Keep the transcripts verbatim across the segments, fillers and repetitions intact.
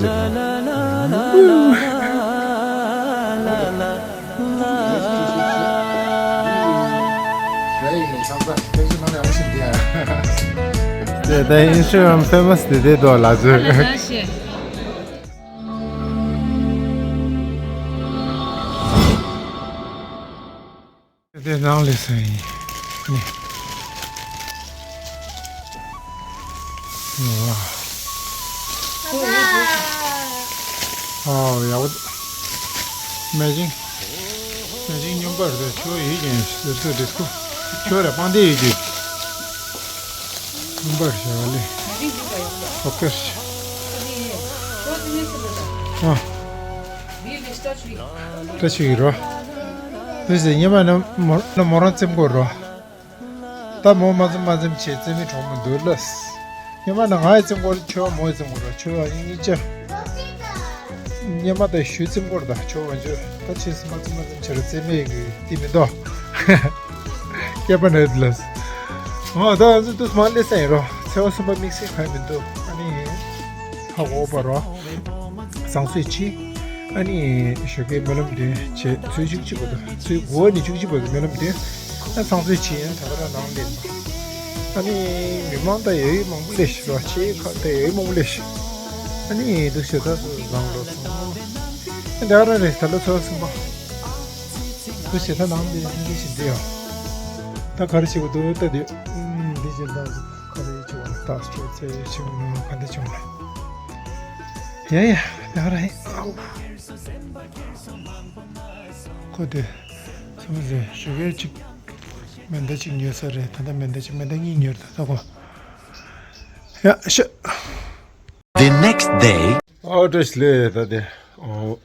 དེ་ད་ཨིན་སི་ཊ་གྷ་རམ་ཕེ་མ་སི་དེ་དེ་དོ་ལ་ཚོད། དེ་ནང་ལས་ས་ཡིན། ནི། ཝ། ཨོ་ཡག་པོ། མེ་ཇིང་། མེ་ཇིང་སྨྱོན་པ་རེད། ཁྱོད་ཡིད་ཀྱིན་ཟེར་ཚོད་རེད་ཁུ། ཁྱོད་ར་པང་དེ་ཡིད་ཀྱིན། སྨྱོན་པར་བྱ་བ་ལས། ཨོ་ཀེ། ཨ། ད་ཆི་གི་རོ། དེ་ཟེར་ཉི་མ་ནི་མོ་ནི་མོ་རང་རྩེམ་སྐོར་རོ། ད་མོ་མ་རྩེམ་མ་རྩེམ་བྱེད་རྩེ་མི་གྲོགས་མོ་འདུག་ལ། ཉི་མ་ནི་ང་ཡི་རྩེམ་སྐོར་ཁྱོད་མོ་ཡི་རྩེམ་སྐོར་རོ། ཁྱོད་ཡང་གཉིས་ཆ། ཉི་མ་ད་ཞུ་རྩེམ་སྐོར་ད་ཁྱོད་ཡང་ཁྱོད་ད་ཆི་ཟེར་མ་རྩེམ་མ་རྩེམ་བྱེད་རོ། རྩེ་མི་གི་དེ་མི་འདུག་སྐྱེས་པ་ནས་ལ། ཨོ་ད་ང་ཚོ་དུས་མ་སླེབས་ས་ཡིན་རོ། ཚེས་པ་གསུམ་པ་དམིགས་བསལ་གང་ཡང་མི་འདུག་ཨ་ནི་ཧ་གོ་བ་རོ། བཟང་སྤྱོད་ཅི། ཨ་ནི་ཞོགས་ཀའི་སྨོན་ལམ་འདོན་བྱེད་ཚོད་བཅུ་གཅིག་བར་དུ། ཚོད་དགུ་པ་ནས་བཅུ་གཅིག་བར་དུ་སྨོན་ལམ་འདོན། ཨ་བཟང་སྤྱོད་ཅི་ཡང་ད་ག་རང་ནང་སླེབས། ཨ་ནི་མི་མང་ད་ཡོད་མང་པོ་སླེབས་ཤག་རོ། ཆེ་ཁག་ད་ཡོད་མང་པོ་སླེབས་ཤག་ཨ་ནི་འདུག་ཞེ་ད་སུ་བཟང་རོ་སོང་། ཨ་ད་ག་རང་རེད། ད་ལོ་ཚོད་གསུམ་པ། འདུག་ཞེ་ད་ནང་འདི་འདི་ཞིག་འདི་ཡང་། ད་ག་རེ་བྱེད་དགོས་འདུག་ལྟ་དུས། ཨུམ་འདི་བྱེད་སྟངས་ག་རེ་བྱེད་དགོས་ན། ད་སྤྲོ་ཚེ་བྱེད་དགོས་ན་ག་འདྲ་བྱུང་ལ། ཡ་ཡ་ད་ག་རང་ཡིན། ཁོ་དེ་སུ་མི་ཟེར་ཞོགས་ཀས་གཅིག་མེ་མདའ་གཅིག་ཉོས་ས་རེད། ད་ལྟ་མེ་མདའ་གཅིག་མེ་མདའ་གཉིས་ཉོས་ད་ལྟ་ཁོ། ཡ་ཤ། The next day. ཨོ་བཀྲ་ཤིས་བདེ་ལེགས། ད་དེ་ཨོ།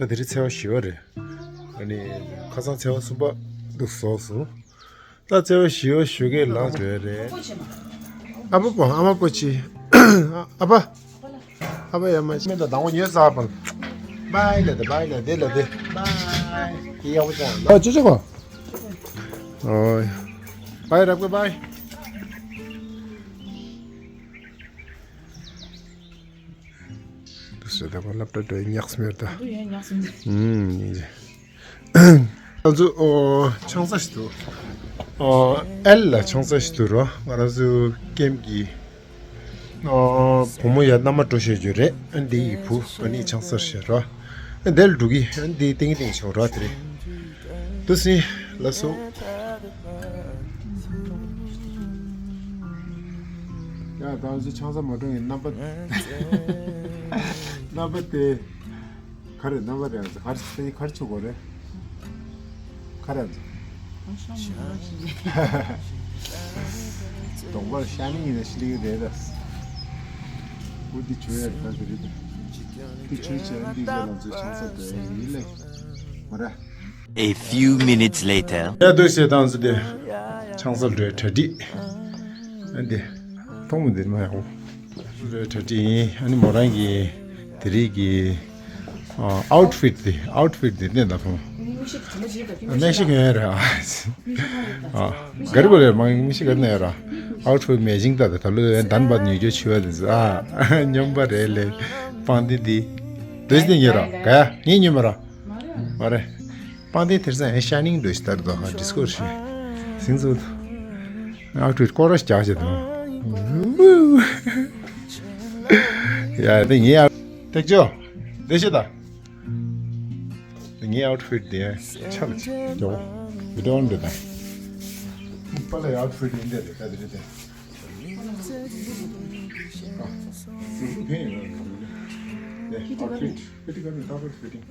ད་དེ་རིང་ཚེས་པ་བཞི་པ་རེད། ཨ་ནི་ཁ་སང་ཚེས་པ་གསུམ་པ་འདུག་རྫོགས་སོང་། ད་ཚེས་པ་བཞི་པ་ཞོགས་ཀས་ལངས་འགྲོ་ཡ་རེད། ཨ་ཕ་པོ་ཨ་མ་པོ་ཆེ། ཨ་ཕ། ཨ་ཕ་ཡ་མ་ཆེ་མེད་ད་དང་པོ་ཉོས་ས་པ། བའི་ལ་དེ་བའི་ལ་དེ་ལ་དེ། བའི། ཡག་པོ་ཅང་། ཨ་ཅོ་ཅོ་གོ། ཨོ། བའི་རབ་གོ་བའི། དུ་སོ་ད་པ་སློབ་གྲྭ་འགྲོ་ཡི་ཉག་སྨེར་ད། ཨུམ། ང་ཚོ་ཨོ་ཆང་ས་ཞིག་འདུག་ཨོ་ཨེལ་ལ་ཆང་ས་ཞིག་འདུག་རོ། ང་རང་ཚོ་ཀེམ་གི་ཨོ་བུ་མོ་ཡ་མནའ་མ་འགྲོ་བཤད་རྒྱུ་རེད། ཨ་འདི་ཡི་བུ་ཨ་ནི་ཆང་ས་བཤད་རོ། ཨ་འདིར་འགྲོ་གི། ཨ་འདི་ཏིང་ཏིང་ཆོག་རོ་དེ་རེད། དུ་སི་ལ་སོ། ཡ་ད་ང་ཚོ་ཆང་ས་མ་འགྲོ་ཡི་རྣམ་པ། རྣམ་པ་དེ། ག་རེ་རྣམ་པ་རེད། ག་རེ་ཆུ་གོ་རེད། ག་རེ། གདོང་པར་ཤ་ནི་ཡིན་ན་ཤི་ལི་རེད་ད། འུ་འདི་ཆུ་ཡ་ད་དེ་རེད། འདི་ཆུ་ཆེ་འདི་ལ་ང་ཚོ་ཆང་ས་དེ་ཡིན་ལེ། མ་ར། A few minutes later. ཡ་དུ་ཞེ་ད་ང་ཚོ་དེ་ཆང་ས་འགྲོའི་གྲ་སྒྲིག་ཨ་འདི་མཐོང་མི་འདིར་མ་ཡག་པོ། འགྲོའི་གྲ་སྒྲིག་ཡིན། ཨ་ནི་མོ་རང་གི་དེ་རིང་གི་ཨ་ཨའུ་ཊི་ཕིཊ་དེ་ཨའུ་ཊི་ཕིཊ་དེ་ནས་ད་ཕོང་། མིག་ཤེལ་ག་ཡ་ར། ཨ་ག་རེ་གོ་རེད། མ་མིག་ཤེལ་ག་ནས་ཡ་ར། ཨའུ་ཊི་ཕིཊ་མེ་ཇིང་ད་ད་ད་ལོ་ཡ་འདན་པ་ཉོ་རྒྱུ་ཆུ་བ་དེ་ཨ་སྨྱོན་པ་རེད་ལེ། པང་དེ་དེ་དོས་དེ་ཉོ་ར་ག་ཡ་ངས་ཉོ་མ་ར། མ་རེད། པང་དེ་དེར་ས་ཡང་ཤ་ནིང་འདོད་ཞིག་ལྟར་དུ་ཧ་ཌི་སི་ཀོ་ཤི། སིང་ཚུ། ཨའུ་ཊི་ཕིཊ་སྐོར་ར་རྒྱག་བྱེད་དང་། ཡ་དེ་ངའི་ཨའུ་ཊི་ཕིཊ་ཅོ། དེ་ཤེས་ད། དེ་ངའི་ཨའུ་ཊི་ཕིཊ་དེ་ཆ་ལ་ཅོ། བི་ཌི་ཡོ་འདི་དང་། པ་ལ་ཨའུ་ཊི་ཕིཊ་ཡིན་དེ་དེ་ད་དེ་རེད་དེ། ཨ། ཕེ་ཡིན་ར་རེད་དེ། ཨའུ་ཊི་ཕིཊ་ཕེ་ཊི་ག་ནི་ད་ཕེ་ཊི་ཕེ་ཊི།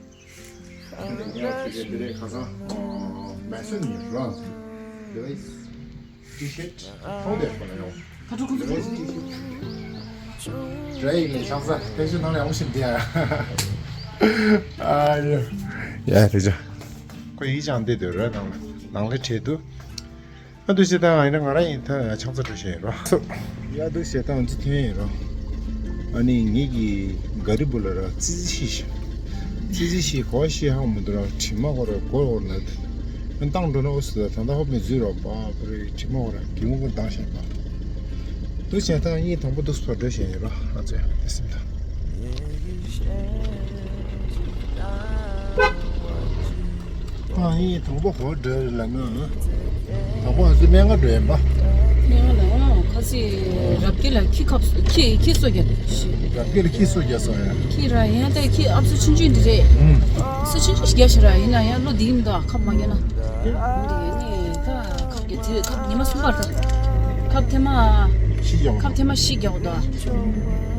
ཡ་དེ་ཅོ། ཁོ་ཡིག་ཅང་འདི་དུ་ར་ནང་ལ་ནང་ལ་བྲིས་འདུག་ཨ་འདུག་ཅེ་ད་ང་ཡིན་ན་ང་རང་ཡིན་ད་ཆང་ས་འགྲོ་བཞིན་ཡིན་རོ། ཡ་འདུག་ཅེ་ད་ང་ཚོ་ཐོན་ཡིན་རོ། ཨ་ནི་ངེད་ཀྱི་ག་རི་བུ་ལ་ར་ཙི་ཙི་ཤི་ཤི། ཙི་ཙི་ཤི་གོ་ཤི་ཧང་མི་འདུག་ར། དྲི་མ་གོ་ར་གོ་ར་ན། ཨ་བཏང་འགྲོ་ན་འོ་སི་ད་ད་ད་ཧོབ་མི་འཛུལ་རོ་པ་པ་རེ་དྲི་མ་གོ་ར་གི་མོ་གོ་བཏང་བཞིན་པ། འདུག་ཅེ་ད་གཉིས་དང་པོ་འདུག་སྤོ་འགྲོ་བཞིན་ཡིན་རོ། ང་ཚོ་དེ་སེམས་ད། ཨ་ཡིན། དང་པོ་ག་པར་འགྲོ་ལབ་ན། དང་པོ་ང་ཚོ་སྨན་ཁང་འགྲོ་ཡིན་པ། སྨན་ཁང་ལ་ཁ་སི་རབ་རྒྱས་ལ་ཁྱི་ཁབ་ཁྱི་ཁྱི་གསོ་རྒྱག་ཤི། རབ་རྒྱས་ལ་ཁྱི་གསོ་རྒྱག་སོང་ཡ། ཁྱི་ར་ཡིན་ད་ཁྱི་ཨབ་སུ་ཆུང་ཆུང་འདི་རེད། ཨུམ། སུ་ཆུང་ཆུང་ཞིག་རྒྱག་ཤི་ར་ཡིན་ན་ཡང་བློ་འདི་མི་འདུག་ཁབ་མ་རྒྱག་ན། འདི་ཡིན་ནི་ད་ཁབ་རྒྱག་དེ་ཁབ་ཉི་མ་གསུམ་པར་ད། ཁབ་ཐེངས་མ། ཤི་རྒྱག་ཁབ་ཐེངས་མ་ཤི་རྒྱག་ད།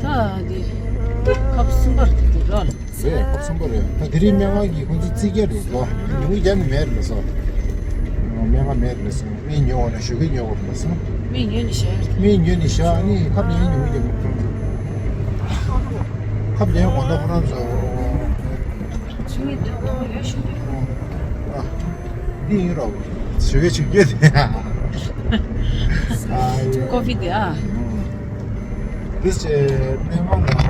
ད་འདི་ཁབ་གསུམ་པར་དེ་རོལ། རེད། ཁོ་གསུམ་པ་རེད། ད་དེ་རིང་སྨན་ཁང་གིས་ཁོང་ཚོ་རྩིས་རྒྱག་རེད་ལ། ཉུང་རྒྱག་ནི་མེད་རེད་ལ་སོ། སྨན་ཁང་མེད་རེད་ལ་སོ། སྨན་ཉོ་བ་ན་ཞོགས་ཀས་ཉོ་དགོས་རེད་ལ་སོ། སྨན་ཉོ་ནི་བཞག་སྨན་ཉོ་ནི་བཞག་ནི་ཁབ་ལེན་ཉུང་རྒྱག་མི་ཁོང་ཚོ། ཁབ་ལེན་དགོས་ན་ཁོ་རང་ཚོ། ཨ། འདི་ཡིན་རོགས། ཞོགས་ཀས་ཆུ་སྐྱོད་དེ། ཨ་ཡོ། ཀོ་ཧྥི་དེ་ཨ། ཨུམ། འདི་ཚེ་སྨན་ཁང་ནང་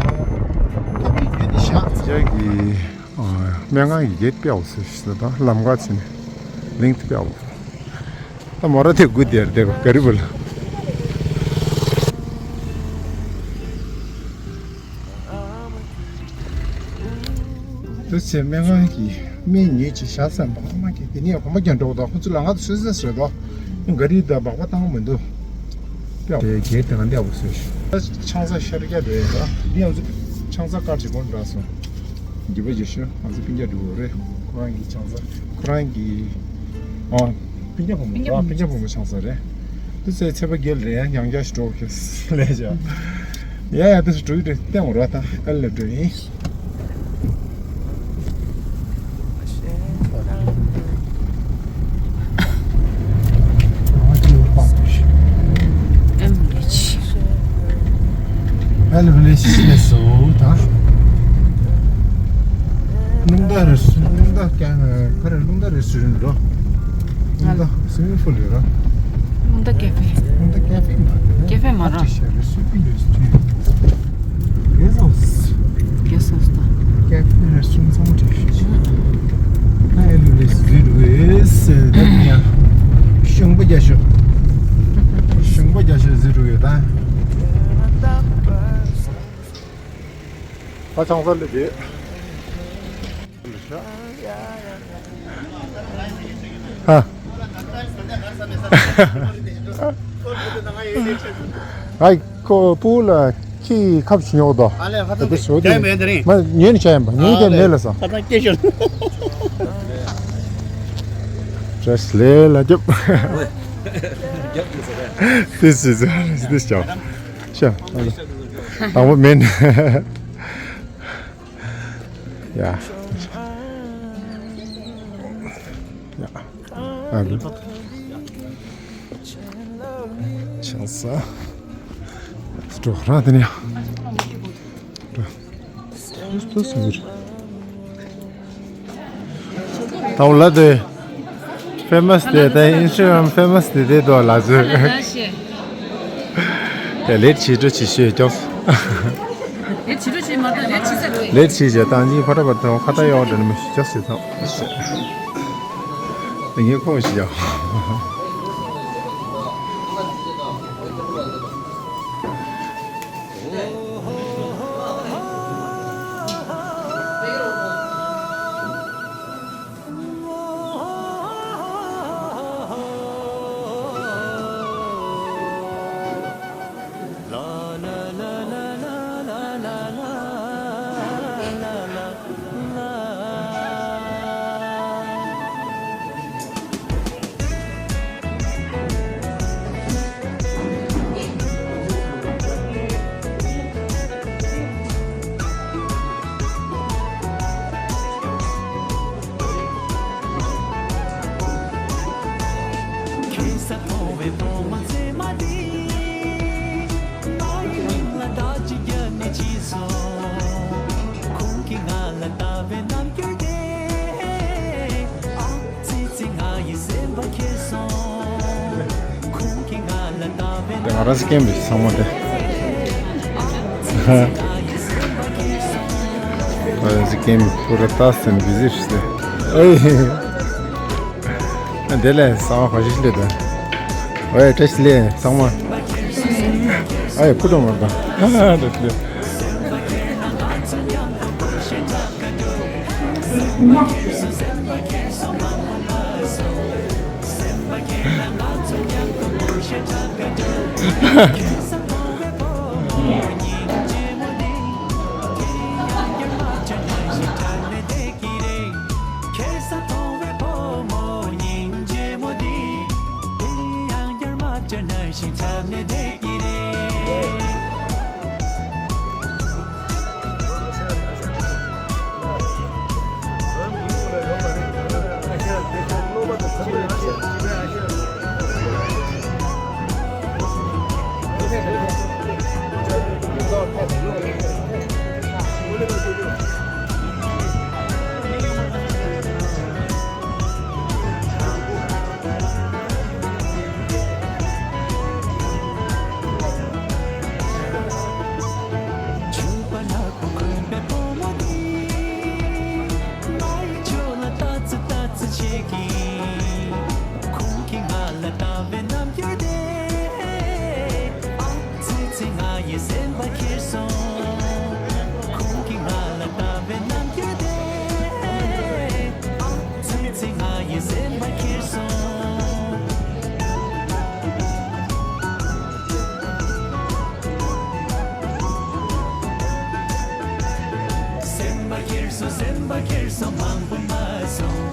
ཁབ་ལེན་ཉོས་ནི་བཞག་རྒྱ་གི། ཨ། སྨན་ཁང་གི་གེད་པའོ་ཟེར་ཞིག་དང་ལམ་ཁ་ཕྱིན་ནས་ལིང་ཏི་པའོ། ད་མོ་ར་དེ་དགུ་དེར་དེ་ག་རི་བུ་ལ། དུ་ཚེ་སྨན་ཁང་གི་སྨན་ཉོས་ཅིག་བཞག་བསམ་པ། ཨ་མ་གི་དེ་ནས་གོམ་པ་རྒྱག་འགྲོ་དང་ཁོ་ཚོ་ལ་ང་ཚོ་སུད་སི་རེད་དོ། ག་རི་དང་སྦག་སྦག་བཏང་མི་འདུག་དེ་གེད་དེ་ག་འདི་ཡག་པོ་བཟོས་ཤག་ཆང་ས་ཤར་རྒྱག་རེད་ད། འདི་ང་ཚོ་ཆང་ས་དཀར་གྱི་སྒོ་འདྲ་སོང་། རྒྱུ་པ་རྒྱུ་ཤོད། ང་ཚོ་སྤུན་ཀྱག་འགྲོ་གི་རེད། ཁོ་རང་གི་ཆང་ས། ཁོ་རང་གི། ཨ། སྤུན་ཀྱག་བུ་མོ། སྤུན་ཀྱག་བུ་མོ། ཨ། སྤུན་ཀྱག་བུ་མོ་ཆང་ས་རེད། དུ་ཚེ་ཚེ་པ་རྒྱལ་རེད། ཡང་བསྐྱར་ཞིག་འགྲོ་གི་ལས་བྱ། ཡ་ཡ་དུ་ཚེ་འགྲོ་གི་རེད། བསྟན་འོ་ར་ད་ཨ་ལ་འགྲོ་ཡིན། ཨེམ་ཨེཆ། ཨེ་ལ་ཝི་ལེ་ཇི་ཕྱིན་སོང་ད། རླུང་རྟ་རེ་སུ། རླུང་རྟ་ཀན་ག་རེ། རླུང་རྟ་རེ་སུ་རིན་འགྲོ། རླུང་རྟ་སུ་མི་ཕུལ་ཡོད་ར། རླུང་རྟ་ཀེ་ཧྥེ། རླུང་རྟ་ཀེ་ཧྥེ་མ་རེད། ཀེ་ཧྥེ་མ་རེད། ཨ་ཅེ་ཤ་རེ་སུ་པི་ཡོད་སུ། གེ་སོ་སི། གེ་སོ་སི་དང་། ཀེ་ཧྥེ་རེ་སུ་ཚང་མ་བྲིས་ཤིག་ཨ་ཨེ་ལུ་ལེ་ཟི་རུ་ཨེ་སི་ད་ཉ། ཞུང་པ་རྒྱ་ཤོག་ཞུང་པ་རྒྱ་ཤོག་ཟི་རུ་ཨེ་ད། ད་ཆང་ས་ལེ་དེ། ཧ། ཨའི་ཁོ་པུ་ལ་ཁྱི་ཁབ་ཞིག་ཉོ་དོ། ཨ་ལེ་ཧ་ད་དེ་ཤོ་དེ་མེད་དེ་རིང་། མ་ཉོས་ནས་བྱ་ཡིན་པ། ཉོས་ཀྱང་མེད་ལ་ས། ཁ་ཐང་སྐྱེ་ཤོར། བཀྲ་ཤིས་ལེ་ལ་རྒྱབ། རྒྱབ་ཀྱི་ཟེར་རེད། དེ་ཟེར་ཟེར་དེ་ཤ་ཤ། དང་པོ་མིན། ཡ། ཡ། ཨ་ལུ། ཆང་ས། སྤྲོ་ར་དེ་ནས། སྤྲོ། སྤྲོ་སུ་མིར། ད་འོ་ལ་དེ། ཕེ་མ་སི་དེ་ད་ཨིན་སི་ཊ་གྷ་རམ་ཕེ་མ་སི་དེ་དེ་དོ་ལ་ཟེར། དེ་ལེ་ཊི་བྱེད་འགྲོ་བྱེད་ཤོད་ཀྱོག་དེ་བྱེད་འགྲོ་བྱེད་མ་གཏོགས་ལེ་ཊི་བྱེད་ཟེར། ལེ་ཊི་བྱེད་ཀྱོག་བཏང་ཅིག་ཕ་ཏྲ་བ་དང་ཁ་ཏ་ཡོག་འདྲ་ནི་མི་ཤེས་ཀྱོག་ཟེར་དང་། དེ་ངས་ཁོ་ཞིག་ཡོག་ང་རང་སི་ཀེམ་བི་ཚང་མ་དེ། ང་རང་སི་ཀེམ་པུ་ར་ཏཱ་སན་བི་ཟི་རེད་དེ། ཨེ། དེ་ལས་གསང་བ་ག་ཤེད་ལས་དང་། ཨེ་བཀྲ་ཤིས་ལས་གསང་བ། ཨེ་ཁུ་ཏོ་མ་དང་། བཀྲ་ཤིས་ལས། སེམས་པ་ཁྱེར་སོང་། སེམས་པ་ཁྱེར་སོང་། མང་པོ་མ་སོང་།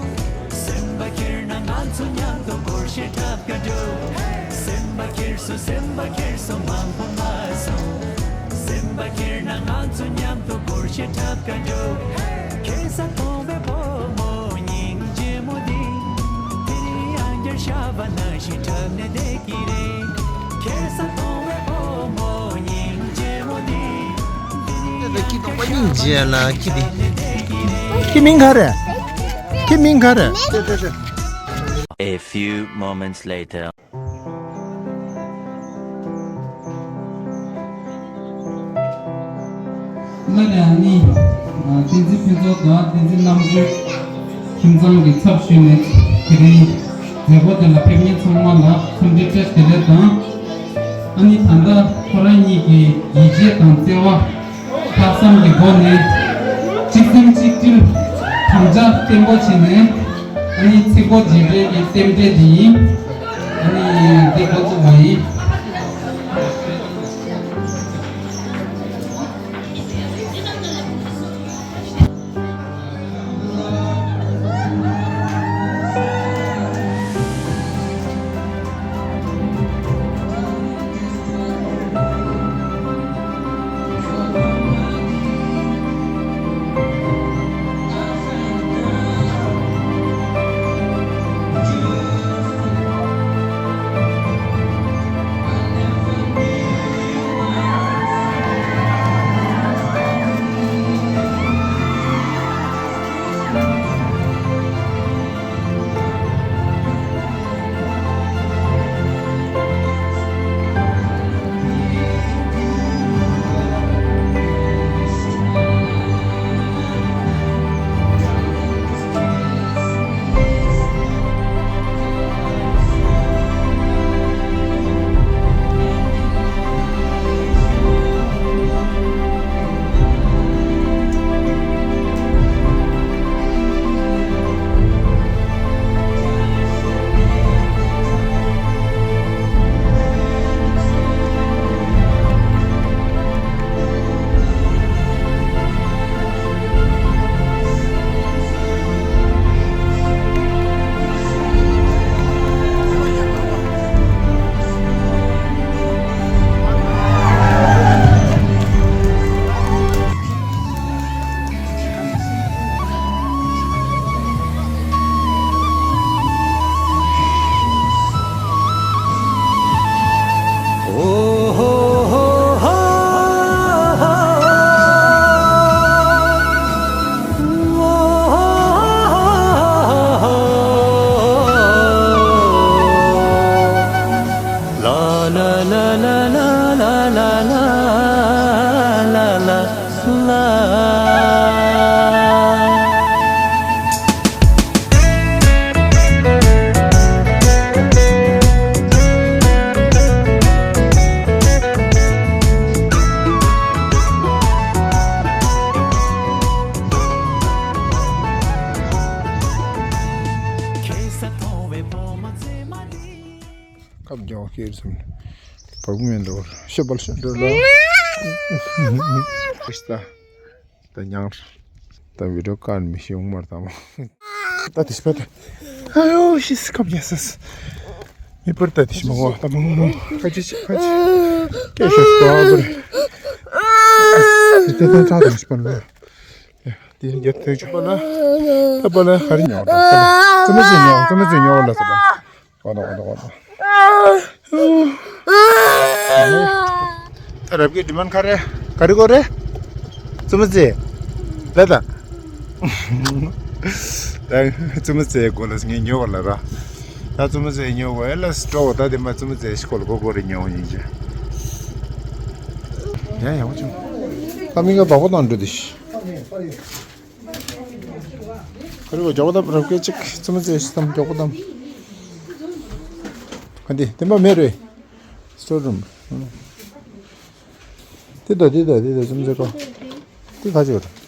སེམས་པ་ཁྱེར་ན་ང་ཚོ་མཉམ་དུ་སྒོར་གཞས་འཁྲབ་ག་འགྲོ། སེམས་པ་ཁྱེར་སོང་། སེམས་པ་ཁྱེར་སོང་། མང་པོ་མ་སོང་། སེམས་པ་ཁྱེར་ན་ང་ཚོ་མཉམ་དུ་སྒོར་གཞས་འཁྲབ་ག་འགྲོ། ཁེ་ས་མཐོང་བའི་བུ་མོ་སྙིང་རྗེ་མོ་འདི། དེ་རིང་ཡང་བསྐྱར་ཤ་བ་ནང་བཞིན་འཁྲབ་ནས་བསྡད་ཀྱི་རེད། ཁེ་ས་མཐོང་བའི་བུ་མོ་སྙིང་རྗེ་མོ་འདི། དེ་རིང་ཡང་བསྐྱར་ཤ་བ་ནང་བཞིན་འཁྲབ་ནས་བསྡད་ཀྱི་རེད། ཁྱེད་མིང་ག་རེད། ཁྱེད་མིང་ག་རེད། A few moments later. སླར་ཡང་ནི། བསྟན་འཛིན་ཕུན་ཚོགས་དང་བསྟན་འཛིན་རྣམ་དཔྱོད་ཁྱིམ་ཚང་གི་ཚབ་ཞུས་ནས་དེ་རིང་མཛད་སྒོ་དེ་ལ་ཕེབས་མཁན་ཚང་མ་ལ་འཚམས་འདྲི་བཀྲ་ཤིས་བདེ་ལེགས་དང་། ཨ་ནི་ད་ལྟ་ཁོ་རང་གཉིས་ཀྱི་ཡིད་ཆེས་དང་བརྩེ་བ། ལྷག་བསམ་གྱི་སྒོ་ནས་གཅིག་སེམས་གཅིག་སྒྲིལ་དམ་བཅའ་བརྟན་པོ་བྱས་ནས། ཨ་ནི་ཚིག་པོ་རྗེས་དྲན་གྱི་རྟེན་འབྲེལ་འདི་ཡིན། ཨ་ནི་འདི་འགོ་བཙུགས་པ་ཡིན། ཨོ་ཁེ་རེད་སམ། བག་མེད་འགྲོ་ཤོ་པལ་ཤོ་འགྲོ་ལ། ཁྱི་ད་ད་ཉང་ད་བི་ཌིའོ་ཀར་མི་ཤེས་འོང་མར་དང་། ད་དེ་སྤེ་ད། ཨ་ཡོ་ཤི་སི་ཁབ་ཡ་སི་སི། མི་པར་ད་དེ་ཤི་མ་གོ་ད་མང་མང་ཁ་ཅི་ཁ་ཅི། ཀེ་ཤོ་སྤ་བར། དེ་དེ་ད་དེ་ཤི་པ་ལ། དེ་རྒྱབ་ཐོན་ཆུ་པ་ལ། ད་པ་ལ་ཧ་རི་ཉོ་ད། ཙུ་མི་ཙི་ཉོ་ཙུ་མི་ཙི་ཉོ་ལ་ས་པ། ཨོ་ནོ་ཨོ་ནོ་ཨོ་ནོ། ད་རབ་ཀྱི་ཌི་མན་ཁ་རེ་ག་རེ་གོ་རེ། ཙུ་མི་ཙི། ལ་ད། ད་ཙུ་མི་ཙི་གོ་ལ་ངས་ཉོ་བ་ལ་ར། ད་ཙུ་མི་ཙི་ཉོ་བ་ལ་སྤྲོ་བ་ད་དེ་མ་ཙུ་མི་ཙི་ཤི་ཁོ་ལ་གོ་གོ་རེ་ཉོ་ཡིན་ཅེ། ཡ་ཡ་བ་ཅུང་། ད་མི་ག་བ་གོ་དང་འགྲོ་དེ་ཤི། ཁ་རི་བ་མགྱོགས་པོ་བཏབ་རབ་ཀྱི་ཅིག་ཙུ་མི་ཙི་ཤི་དམ་མགྱོགས་པོ་བཏབ། ག་འདི་དེ་མ་མེད་རེད། སི་ཊོར་རུམ། དེ་ད་དེ་ད་དེ་ད་ཙུ་མི་ཙི་ཀོ། དེ་ཁ་ཅིག་རེད།